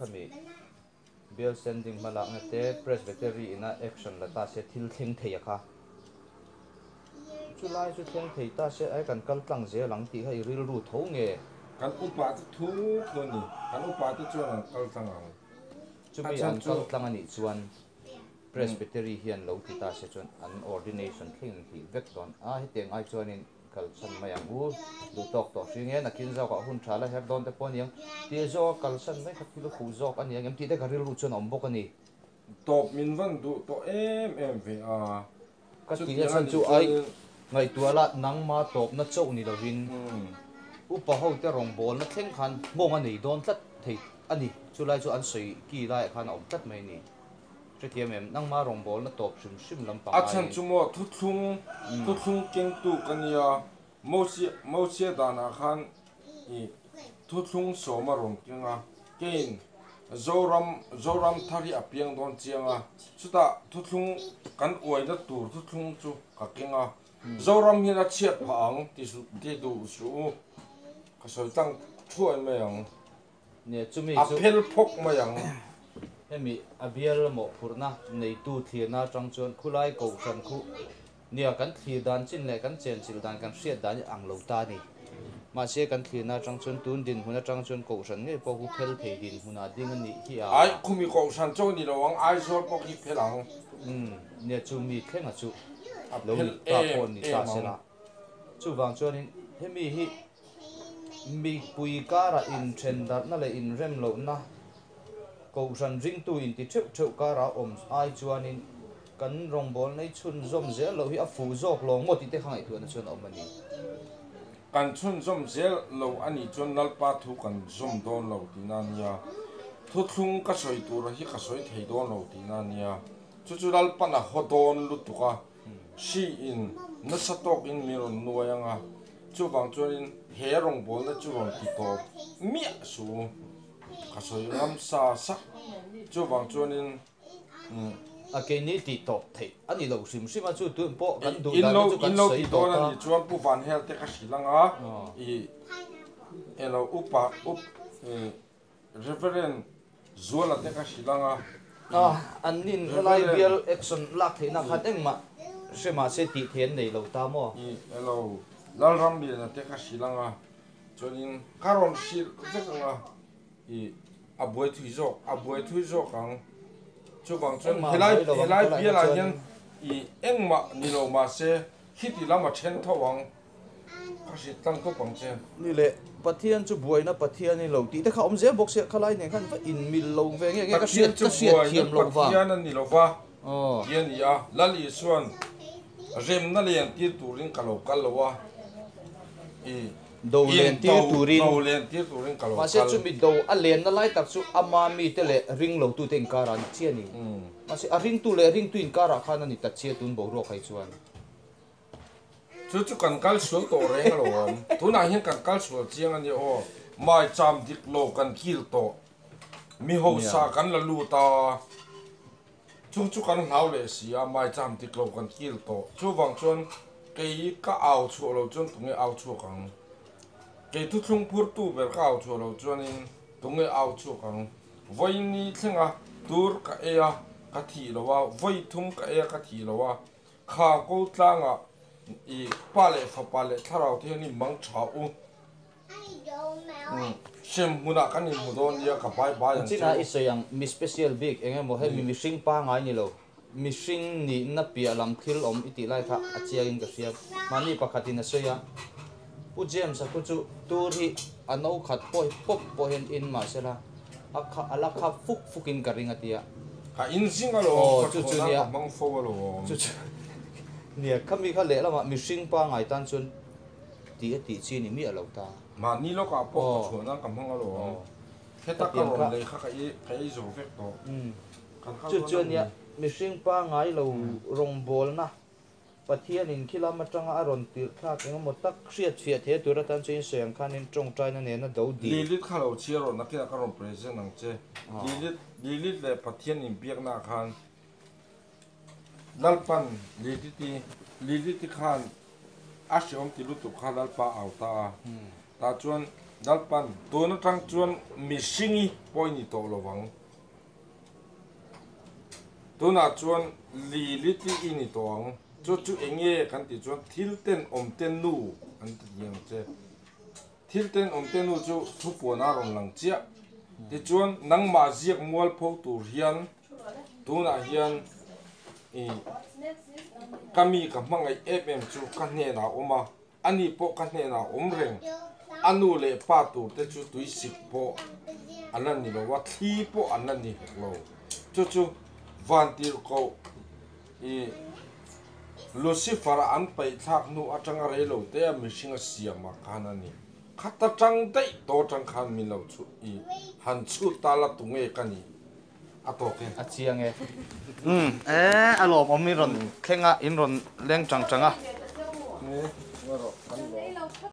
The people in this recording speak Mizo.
khami bial standing hmalakna te Presbytery ina action la ta se thil thleng thei a kha. Chu lai chu thleng thei ta se ai kan kal tlang zel ang tih kha i rilru tho nge? Kan upa te thu thu a ni. Kan upa te chuan an kal tlang ang. Chumi an kal tlang a nih chuan Presbytery hian lo ti ta se chuan an ordination thleng in hlih vek dawn a, hetiang ai chuanin kalsan mai ang u, duh tawk tawh hri nge nakin zawkah hun tha la her dawn te pawh a ni ang tih zawka kalsan mai kha thil huh zawk a ni ang em tih te ka rilru chuan a awm bawk a ni. Tawp min van duh tawh em em ve a. Ka tih na chhan chu ai ngaihtuah la nangma tawpna chauh ni lovin upa ho te rawngbawlna thleng khan nghawng a nei dawn tlat thei a ni. Chulai chu an sawi ki laiah khan a awm tlat mai a ni. Hrethiam em? Nangma rawngbawlna tawp hrim hrim lampang A chhan chu maw thuthlung thuthlung kengtu ka nia Mosia Mosia danah khan i thuthlung sawm a rawn keng a, keiin Zoram Zoram thar hi a piang dawn chiang a, chutah thuthlung kan uaina tur thuthlung chu ka keng a, Zoram hian a chhiat phah ang ti ti duh suh u, ka sawi tlang thuai mai ang. Nia chumi A chu phel phawk mai ang. Hemi a bial mawhphurhna neitu thlirna atang chuan khulai kohhran khu nia kan thlir dan chin leh kan chenchilh dan kan hriat dan hi ang lo ta a ni. Mahse kan thlirna atang chuan tun dinhmun atang chuan kohhran ngei pawh khu phel thei dinhmunah ding a nih hi a. Ai khumi kohhran chu ni lo ang, Aizawl pawh khi phel ang. Umm nia chumi thlenga chu A lo phel ni ta pawh em ni ta em se ang. la. Chuvang chuanin hemi hi Mipui karah inthen darhna leh inrem lohna Kohhran ringtu inti theuh theuh karah awm ai chuanin kan rawngbawlna hi chhunzawm zel loh hi a fuh zawk lo maw tih te kha ngaihtuahna chuan a awm a ni. Kan chhunzawm zel lo a nih chuan Lalpa thu kan zawm dawn lo tihna a nia. Thuthlung ka sawi tura hi ka sawi thei dawn lo tihna a nia. Chu chu Lalpan a haw dawn lutuk a, hri in nasa tawkin min rawn nuai ang a. Chuvang chuanin he rawngbawlna chu rawn ti tawp miah suh u, ka sawi ngam sa sak. Chuvang chuanin umm. A keini tih tawp theih a ni lo hrim hrim a, chu tun pawh kan duh In dan lo te chu kan in lo sawi ti tawp dawn a a. nih chuan Pu Van Hel te ka hrilh ang a, i elo upa up i Reverend Zuala te ka hrilh ang a. A, an nin helai bial action lak theihna khan engmah hre mah se tih theih an nei lo ta maw? I elo Lalramliana te ka hrilh ang a, chuanin ka rawn hrilh vek ang a, i a buai thui zawk, a buai thui zawk ang. Chuvang chuan Engmah helai buai lo ang helai tunah hian bialah hian chuanin. i engmah ni lo mah se khiti lam a then tho ang. Ka hrilh tlang tawp ang che. Ni leh, Pathian chu buaina Pathian i lo tih te kha awm zel bawk sia, khalai nen khan va inmil lo ve nge nge ka Pathian hriat chu ka hriat buaina thiam loh vang. Pathian a ni lo va ti a ni a, Lal Isua'n remna len tir turin ka lo kal lo a, i Do len in tir do turin. do len tir turin ka lo Mahse kal. chumi do a lenna lai tak chu ama mite leh ring lotute inkarah a ni chiah a ni. Mahse a ringtu leh ringtu inkarah khan a ni ta chiah tun boruak hai chuan. Chu chu kan kal sual tawh reng alawm. Tunah hian kan kal sual chiang a nia aw. Mai cham dik lo kan kil tawh. Mi hausa kan la lut a. Chung chu kan hlau leh si a, mai cham dik lo kan kil tawh. Chuvang chuan kei ka au chhuah lo chuan tunge au chhuak ang? Kei thuthlung phurtu ber ka au chhuah lo chuanin tunge au chhuak ang? Vawiini thlenga tur ka ei a, ka thih lo a, vawi thum ka ei a, ka thih lo a. Kha ko tlangah i Pa leh Fapa leh Thlarau te hian i mang tha u. Hrem hmunah kan inhmu dawn nia ka bye bye ang che China u. I sawi ang mi special bik eng emaw hemi mihring pangai ni lo, mihring nihna piah lam thil awm i tih lai kha a chiangin ka hria. Mahni pakhatin a sawi a, Pu James-a khu chu tur hi a no khat pawh hi pawp pawh hian in mahsela a kha a la kha fuk fuk in ka ring a tia. Ka in zing alawm, Aw ka chu chu thawn a nia. ka hmang fo alawm. Chu chu nia, khami kha lehlamah mihring pangai tan chuan tih a tih chi ni miah lo ta. Mahni lawkah pawh ka Aw. chhuah nan ka hmang alawm. Aw. Heta ka Khatiang rawn kha. lei kha ka ei ka ei zo vek tawh. Umm. Kan kal Chu dawn chu a ni. nia, mihring pangai lo rawngbawlna Pathianin khi lam atanga a rawn tirh thlak eng emaw tak hriat fiah thei tur atan chuan sawi ang khanin tawngtaina nena do dil. Lilith kha lo chhiar rawh nakinah ka rawn present ang che. Lilith Lilith leh Pathian inbiakna ah khan Lalpan Lilith-i Lilith-i khan a hreawm ti lutuk kha Lalpa au ta a. Tah chuan. Lalpan, Tun atang chuan mihringi pawh i ni tawh lo vang. Tunah chuan Lilith-i i ni tawh ang. Chu chu eng nge kan tih chuan thil tenawm te nu an ti tih ang che. Thil tenawm te nu chu thupuan a rawn lang chiah. Tichuan nangmah ziak mualpho tur hian tunah hian i ka mi ka hmangaih em em chu ka hnenah a awm a. Ani pawh ka hnenah awm reng. A nu leh pa tur te chu tuisik pawh an la ni lo a, thli pawh an la ni hek lo. Chu chu Vantirhkoh i Lucifer-a an paihthlak hnu atanga rei lo te a mihring a siam ah khan a ni. Khat atang daih tawh atang khan min lo chhut i han chhut ta la tu nge ka nih a tawk e. A chiang e. Umm e a lawmawm in rawn thleng a, in rawn leng chang chang a. E, ngarawh kan lawm.